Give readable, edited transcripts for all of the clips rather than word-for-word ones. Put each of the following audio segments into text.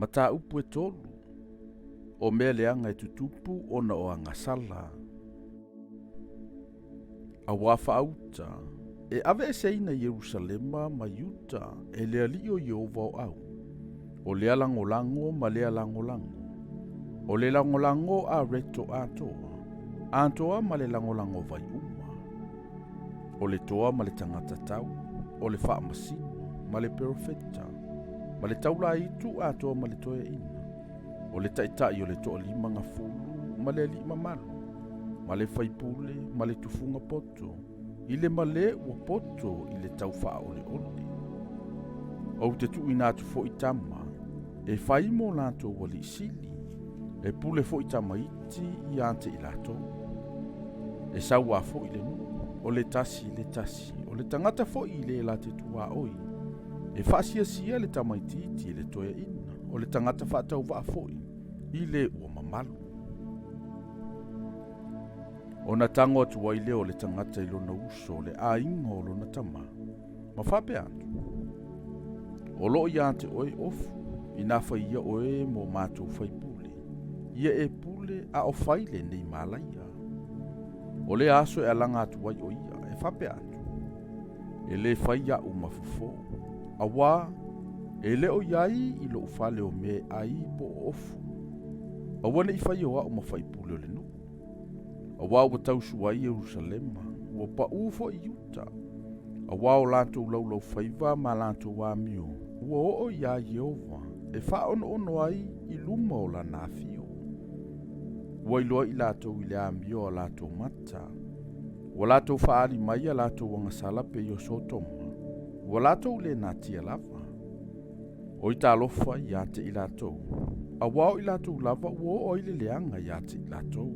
Mataupu e tolu, o mea leaga e tutupu ona o agasala. Auā faauta, e aveeseina Ierusalema ma Iuta e le Alii o Ieova o au, o lea lagolago ma lea lagolago, o le lagolago a reto atoa, atoa ma le lagolago vaiuma, o le toa ma le tagata tau, o le faamasino ma le perofeta, ma le taulaitu atoa ma le toeaina, o le taitai o le toalimagafulu ma le alii mamalu, ma le faipule ma le tufuga poto, i le male ua poto i le tau faaoleole. Ou te tuuina atu foi tama e fai mo latou alii sili, e pule foi tamaiti ia te i latou. E sauā foi le nuu, o le tasi i le tasi, o le tagata foi i le la te tuaoi, e faasiasia le tamaitiiti e le toeaina, o le tagata faatauvaa foi i le ua mamalu. Ona tago atu ai lea o le tagata i lona uso o le aiga o lona tama, ma faapea atu, O loo ia te oe ofu, ina faia oe mo matou faipule, ia e pule a o fai lenei malaia. O lea aso e alaga atu ai o ia, e faapea atu, E lē fai aʻu ma fofō, auā e le o i ai i loʻu fale o mea e ai po o ofu. Aua ne i faia o au ma faipule o le nuu. Auā ua tausu ai Ierusalema, ua paʻū foi Iuta, auā o latou laulaufaiva ma latou amio ua oo iā Ieova e faaonoono ai i luma o lana afio. Ua iloa i latou i le amio a latou mata, ua latou faaali mai a latou agasala pei o Sotoma, ua latou le natia lava. Oi talofa ia te i latou, auā o i latou lava ua oo ai le leaga ia te i latou.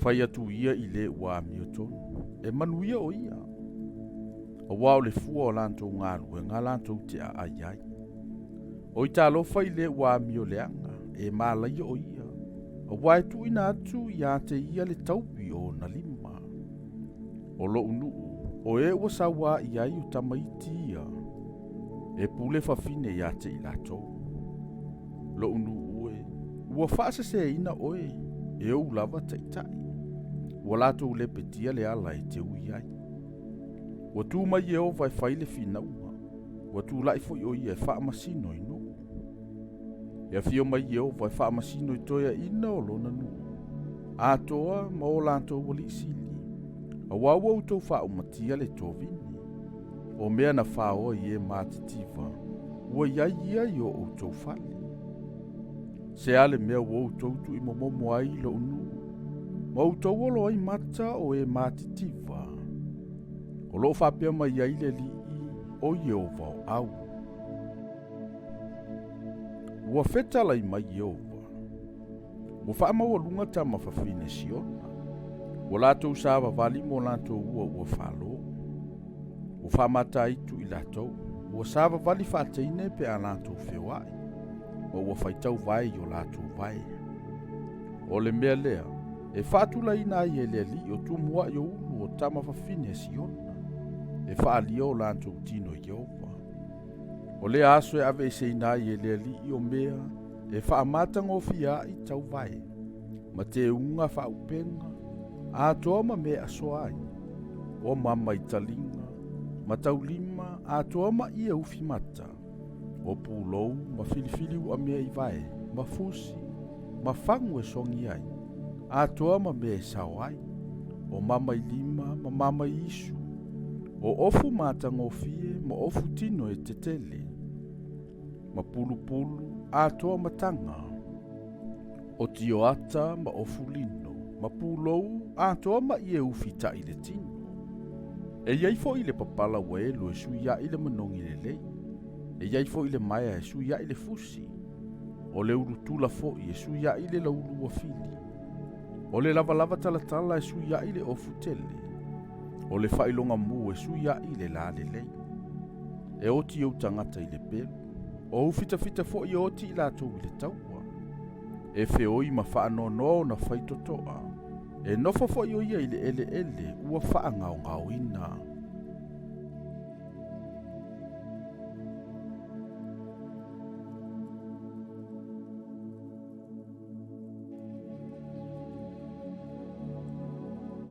Fai atu ia i le ua amiotonu, e manuia o ia, auā o le fua o latou galuega latou te aai ai. Oi talofa i le ua amio leaga, e malaia o ia, auā e tuuina atu ia te ia le tauvi o ona lima. O loʻu nuu, o e ua sauā i ai o tamaiti ia, e pule fafine ia te i latou. Loʻu nuu e, ua faaseseina oe e ou lava taitai, ua latou lepetia le ala e te ui ai. Ua tu mai Ieova e fai le finauga, ua tulaʻi foi o ia e faamasino i nuu. E afio mai Ieova e faamasino i toeaina o lona nuu, atoa ma o latou alii sili, auā ua outou faaumatia le tovini. O mea na faoa i e matitiva, ua i ai ia i o outou fale. Se a le mea ua outou tuuimomomo ai i loʻu nuu, ma outou olo ai mata o e matitiva? O loo faapea mai ai le Alii o Ieova o au. Ua fetalai mai Ieova, ua faamaualuga tama fafine Siona, ua latou savavali mo latou ua ua falo. Ua faamataitu i latou, ua savavali faateine pe a latou feoai, ma ua faitau vae i o latou vae. O le mea lea, e faatulaina ai e le Alii o tumuai o ulu o tama fafine a Siona, e faaalia o latou tino i Ieova. O lea aso e aveeseina ai e le Alii o mea e faamatagofie ai tauvae, ma teuga faaupega, atoa ma mea e asoa ai, o mama i taliga, ma taulima, atoa ma ie ufi mata, o pulou ma filifili uamea i vae, ma fusi, ma fagu e sogi ai, atoa ma mea e sao ai, o mama i lima ma mama i isu, o ofu matagofie ma ofu tino e tetele, ma pulupulu atoa ma taga, o tioata ma ofu lino, ma pulou atoa ma ie ufi taʻi le tino. E i ai foi le papala ua elu e suiaʻi le manogi lelei, e i ai foi le maea e suiaʻi le fusi, o le ulutula foi e suiaʻi le laulu ua fili, o le lavalava talatala e suiaʻi le ofu tele, o le faailogamu e suiaʻi le la lelei. E oti ou tagata i le pelu, o ou fitafita foi e oti i latou i le taua. E feoi ma faanoanoa ona faitotoa, e nofo foi o ia i le eleele ua faagaogaoina.